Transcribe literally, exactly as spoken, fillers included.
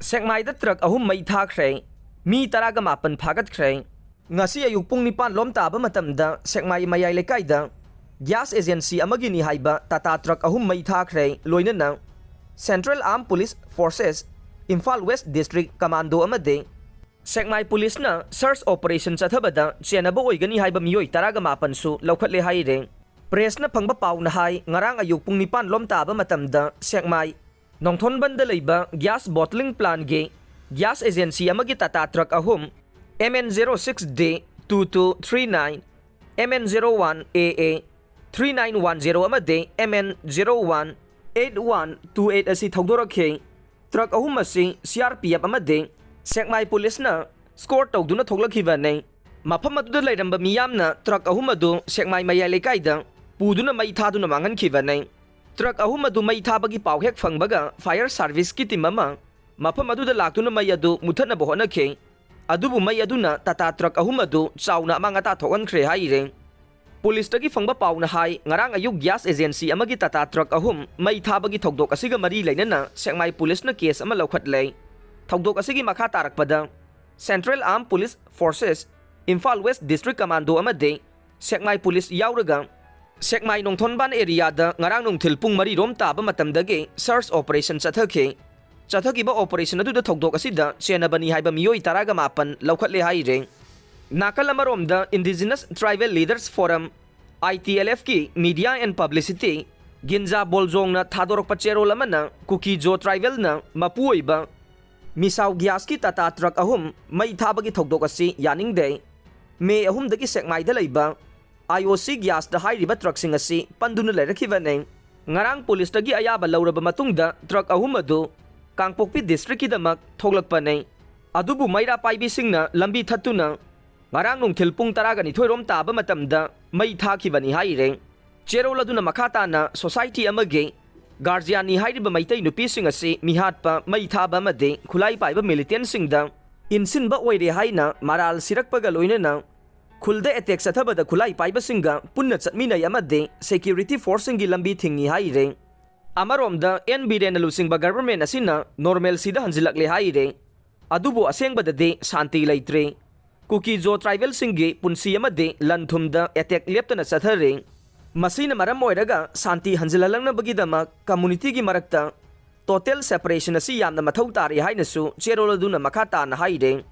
ꯁꯦꯛꯃꯥꯏꯗ truck ꯑꯍꯨꯝ ꯃꯩ ꯊꯥꯈ꯭ꯔꯦ꯫ ꯃꯤ ꯇꯔꯥꯒ ꯃꯥꯄꯟ ꯐꯥꯒꯠꯈ꯭ꯔꯦ꯫ ꯉꯁꯤ ꯑꯌꯨꯛ ꯄꯨꯡ ꯅꯤꯄꯥꯟ ꯂꯣꯝ ꯇꯥꯕ ꯃꯇꯝꯗ ꯁꯦꯛꯃꯥꯏ ꯃꯌꯥꯏ ꯂꯩꯀꯥꯏꯗ ꯒ꯭ꯌꯥꯁ ꯑꯦꯖꯦꯟꯁꯤ ꯑꯃꯒꯤꯅꯤ ꯍꯥꯏꯕ ꯇꯥꯇꯥ ꯇ꯭ꯔꯛ ꯑꯍꯨꯝ ꯃꯩ ꯊꯥꯈ꯭ꯔꯦ, ꯂꯣꯏꯅꯅ Central Armed Police Forces, Imphal west district commando ꯑꯃꯗꯤ ꯁꯦꯛꯃꯥꯏ ꯄꯨꯂꯤꯁꯅ ꯁꯔꯆ ꯑꯣꯄꯔꯦꯁꯟ ꯆꯠꯊꯕꯗ ꯆꯦꯟꯅꯕ ꯑꯣꯏꯒꯅꯤ ꯍꯥꯏꯕ ꯃꯤꯑꯣꯏ ꯇꯔꯥꯒ ꯃꯥꯄꯟꯁꯨ ꯂꯧꯈꯠꯂꯦ ꯍꯥꯏꯔꯦ꯫ ꯄ꯭ꯔꯦꯁꯅ ꯐꯪꯕ ꯄꯥꯎꯅ ꯍꯥꯏ, ꯉꯔꯥꯡ ꯑꯌꯨꯛ ꯄꯨꯡ ꯅꯤꯄꯥꯟ ꯂꯣꯝ ꯇꯥꯕ ꯃꯇꯝꯗ ꯁꯦꯛꯃꯥꯏ ꯅꯣꯡꯊꯣꯟꯕꯟꯗ ꯂꯩꯕ ꯒ꯭ꯌꯥꯁ ꯕꯣꯇꯂꯤꯡ ꯄ꯭ꯂꯥꯟꯒꯤ ꯒ꯭ꯌꯥꯁ ꯑꯦꯖꯦꯟꯁꯤ ꯑꯃꯒꯤ ꯇꯥꯇꯥ ꯇ꯭ꯔꯛ ꯑꯍꯨꯝ, M N zero six D two two three nine, M N zero one A A three nine one zero ꯑꯃꯗꯤ M N zero one eight one two eight ꯑꯁꯤ ꯊꯧꯗꯣꯔꯛꯈꯤ꯫ Truck ꯑꯍꯨꯝ ꯑꯁꯤ C R P F ꯑꯃꯗꯤ ꯁꯦꯛꯃꯥꯏ ꯄꯨꯂꯤꯁꯅ score ꯇꯧꯗꯨꯅ ꯊꯣꯛꯂꯛꯈꯤꯕꯅꯤ꯫ ꯃꯐꯝ ꯑꯗꯨꯗ ꯂꯩꯔꯝꯕ ꯃꯤꯌꯥꯝꯅ ꯇ꯭ꯔꯛ ꯑꯍꯨꯝ ꯑꯗꯨ ꯁꯦꯛꯃꯥꯏ ꯃꯌꯥꯏ ꯂꯩꯀꯥꯏꯗ ꯄꯨꯗꯨꯅ ꯃꯩ ꯊꯥꯗꯨꯅ ꯃꯥꯡꯍꯟꯈꯤꯕꯅꯤ꯫ ꯇ꯭ꯔꯛ ꯑꯍꯨꯝ ꯑꯗꯨ ꯃꯩ ꯊꯥꯕꯒꯤ ꯄꯥꯎ ꯍꯦꯛ ꯐꯪꯕꯒ ꯐꯥꯌꯔ ꯁꯥꯔꯚꯤꯁꯀꯤ ꯇꯤꯝ ꯑꯃ ꯃꯐꯝ ꯑꯗꯨꯗ ꯂꯥꯛꯇꯨꯅ ꯃꯩ ꯑꯗꯨ ꯃꯨꯊꯠꯅꯕ ꯍꯣꯠꯅꯈꯤ꯫ ꯑꯗꯨꯕꯨ ꯃꯩ ꯑꯗꯨꯅ ꯇꯥꯇꯥ ꯇ꯭ꯔꯛ ꯑꯍꯨꯝ ꯑꯗꯨ ꯆꯥꯎꯅ ꯑꯃꯥꯡ ꯑꯇꯥ ꯊꯣꯛꯍꯟꯈ꯭ꯔꯦ ꯍꯥꯏꯔꯦ꯫ ꯄꯨꯂꯤꯁꯇꯒꯤ ꯐꯪꯕ ꯄꯥꯎꯅ ꯍꯥꯏ, ꯉꯔꯥꯡ ꯑꯌꯨꯛ ꯒ꯭ꯌꯥꯁ ꯑꯦꯖꯦꯟꯁꯤ ꯑꯃꯒꯤ ꯇꯥꯇꯥ ꯇ꯭ꯔꯛ ꯑꯍꯨꯝ ꯃꯩ ꯊꯥꯕꯒꯤ ꯊꯧꯗꯣꯛ ꯑꯁꯤꯒ ꯃꯔꯤ ꯂꯩꯅꯅ ꯁꯦꯛꯃꯥꯏ ꯄꯨꯂꯤꯁꯅ ꯀꯦꯁ ꯑꯃ ꯂꯧꯈꯠꯂꯦ꯫ ꯊꯧꯗꯣꯛ ꯑꯁꯤꯒꯤ ꯃꯈꯥ ꯇꯥꯔꯛꯄꯗ Central Armed Police Forces, Imphal west district commando ꯑꯃꯗꯤ ꯁꯦꯛꯃꯥꯏ ꯄꯨꯂꯤꯁ ꯌꯥꯎꯔꯒ ꯁꯦꯛꯃꯥꯏ ꯅꯣꯡꯊꯣꯟꯕꯥꯟ ꯑꯦꯔꯤꯌꯥꯗ ꯉꯔꯥꯡ ꯅꯨꯡꯊꯤꯜ ꯄꯨꯡ ꯃꯔꯤ ꯔꯣꯝ ꯇꯥꯕ ꯃꯇꯝꯗꯒꯤ ꯁꯔꯆ ꯑꯣꯄꯔꯦꯁꯟ ꯆꯠꯊꯈꯤ꯫ ꯆꯠꯊꯈꯤꯕ ꯑꯣꯄꯔꯦꯁꯟ ꯑꯗꯨꯗ ꯊꯧꯗꯣꯛ ꯑꯁꯤꯗ ꯆꯦꯟꯅꯕꯅꯤ ꯍꯥꯏꯕ ꯃꯤꯑꯣꯏ ꯇꯔꯥꯒ ꯃꯥꯄꯟ ꯂꯧꯈꯠꯂꯦ ꯍꯥꯏꯔꯦ꯫ ꯅꯥꯀꯜ ꯑꯃꯔꯣꯝꯗ Indigenous Tribal Leaders Forum, I T L F ꯀꯤ media and publicity, ꯒꯤꯟꯖꯥ ꯕꯣꯜꯖꯣꯡꯅ ꯊꯥꯗꯣꯔꯛꯄ ꯆꯦꯔꯣꯜ ꯑꯃꯅ ꯀꯨꯀꯤ ꯖꯣ ꯇ꯭ꯔꯥꯏꯕꯦꯜꯅ ꯃꯄꯨ ꯑꯣꯏꯕ ꯃꯤꯁꯥꯎ ꯒ꯭ꯌꯥꯁꯀꯤ ꯇꯥꯇꯥ ꯇ꯭ꯔꯛ ꯑꯍꯨꯝ ꯃꯩ ꯊꯥꯕꯒꯤ ꯊꯧꯗꯣꯛ ꯑꯁꯤ ꯌꯥꯅꯤꯡꯗꯦ꯫ ꯃꯦ ꯑꯍꯨꯝꯗꯒꯤ ꯁꯦꯛꯃꯥꯏꯗ ꯂꯩꯕ I O C ꯒ꯭ꯌꯥꯁꯇ ꯍꯥꯏꯔꯤꯕ ꯇ꯭ꯔꯛꯁꯤꯡ ꯑꯁꯤ ꯄꯟꯗꯨꯅ ꯂꯩꯔꯛꯈꯤꯕꯅꯤ꯫ ꯉꯔꯥꯡ ꯄꯨꯂꯤꯁꯇꯒꯤ ꯑꯌꯥꯕ ꯂꯧꯔꯕ ꯃꯇꯨꯡꯗ ꯇ꯭ꯔꯛ ꯑꯍꯨꯝ ꯑꯗꯨ ꯀꯥꯡꯄꯣꯛꯄꯤ ꯗꯤꯁꯇ꯭ꯔꯤꯛꯀꯤꯗꯃꯛ ꯊꯣꯛꯂꯛꯄꯅꯤ꯫ ꯑꯗꯨꯕꯨ ꯃꯩꯔꯥ ꯄꯥꯏꯕꯤꯁꯤꯡꯅ ꯂꯝꯕꯤ ꯊꯠꯇꯨꯅ ꯉꯔꯥꯡ ꯅꯨꯡꯊꯤꯜ ꯄꯨꯡ ꯇꯔꯥꯒ ꯅꯤꯊꯣꯏ ꯔꯣꯝ ꯇꯥꯕ ꯃꯇꯝꯗ ꯃꯩ ꯊꯥꯈꯤꯕꯅꯤ ꯍꯥꯏꯔꯦ꯫ ꯆꯦꯔꯣꯜ ꯑꯗꯨꯅ ꯃꯈꯥ ꯇꯥꯅ ꯁꯣꯁꯥꯏꯇꯤ ꯑꯃꯒꯤ ꯒꯥꯔꯖꯤꯌꯥꯟꯅꯤ ꯍꯥꯏꯔꯤꯕ ꯃꯩꯇꯩ ꯅꯨꯄꯤꯁꯤꯡ ꯑꯁꯤ ꯃꯤꯍꯥꯠꯄ, ꯃꯩ ꯊꯥꯕ ꯑꯃꯗꯤ ꯈꯨꯠꯂꯥꯏ ꯄꯥꯏꯕ ꯃꯤꯂꯤꯇꯦꯟꯁꯤꯡꯗ ꯏꯟꯁꯤꯟꯕ ꯑꯣꯏꯔꯦ ꯍꯥꯏꯅ ꯃꯔꯥꯜ ꯁꯤꯔꯛꯄꯒ ꯂꯣꯏꯅꯅ ꯈꯨꯜꯗ ꯑꯦꯇꯦꯛ ꯆꯠꯊꯕꯗ ꯈꯨꯠꯂꯥꯏ ꯄꯥꯏꯕꯁꯤꯡꯒ ꯄꯨꯟꯅ ꯆꯠꯃꯤꯟꯅꯩ ꯑꯃꯗꯤ ꯁꯦꯀ꯭ꯌꯨꯔꯤꯇꯤ ꯐꯣꯔꯁꯁꯤꯡꯒꯤ ꯂꯝꯕꯤ ꯊꯤꯡꯏ ꯍꯥꯏꯔꯦ꯫ ꯑꯃꯔꯣꯝꯗ ꯑꯦꯟ ꯕꯤꯔꯦꯟꯅ ꯂꯨꯆꯤꯡꯕ ꯒꯚꯔꯟꯃꯦꯟ ꯑꯁꯤꯅ ꯅꯣꯔꯃꯦꯜꯁꯤꯗ ꯍꯟꯖꯤꯜꯂꯛꯂꯦ ꯍꯥꯏꯔꯦ꯫ ꯑꯗꯨꯕꯨ ꯑꯁꯦꯡꯕꯗꯗꯤ ꯁꯥꯟꯇꯤ ꯂꯩꯇ꯭ꯔꯦ꯫ ꯀꯨꯀꯤ ꯖꯣ ꯇ꯭ꯔꯥꯏꯕꯦꯜꯁꯤꯡꯒꯤ ꯄꯨꯟꯁꯤ ꯑꯃꯗꯤ ꯂꯟ ꯊꯨꯝꯗ ꯑꯦꯇꯦꯛ ꯂꯦꯞꯇꯅ ꯆꯠꯊꯔꯦ꯫ ꯃꯁꯤꯅ ꯃꯔꯝ ꯑꯣꯏꯔꯒ ꯁꯥꯟꯇꯤ ꯍꯟꯖꯤꯜꯍꯜꯂꯛꯅꯕꯒꯤꯗꯃꯛ ꯀꯝꯃꯨꯅꯤꯇꯤꯒꯤ ꯃꯔꯛꯇ ꯇꯣꯇꯦꯜ ꯁꯦꯄꯔꯦꯁꯟ ꯑꯁꯤ ꯌꯥꯝꯅ ꯃꯊꯧ ꯇꯥꯔꯤ ꯍꯥꯏꯅꯁꯨ ꯆꯦꯔꯣꯜ ꯑꯗꯨꯅ ꯃꯈꯥ ꯇꯥꯅ ꯍꯥꯏꯔꯦ꯫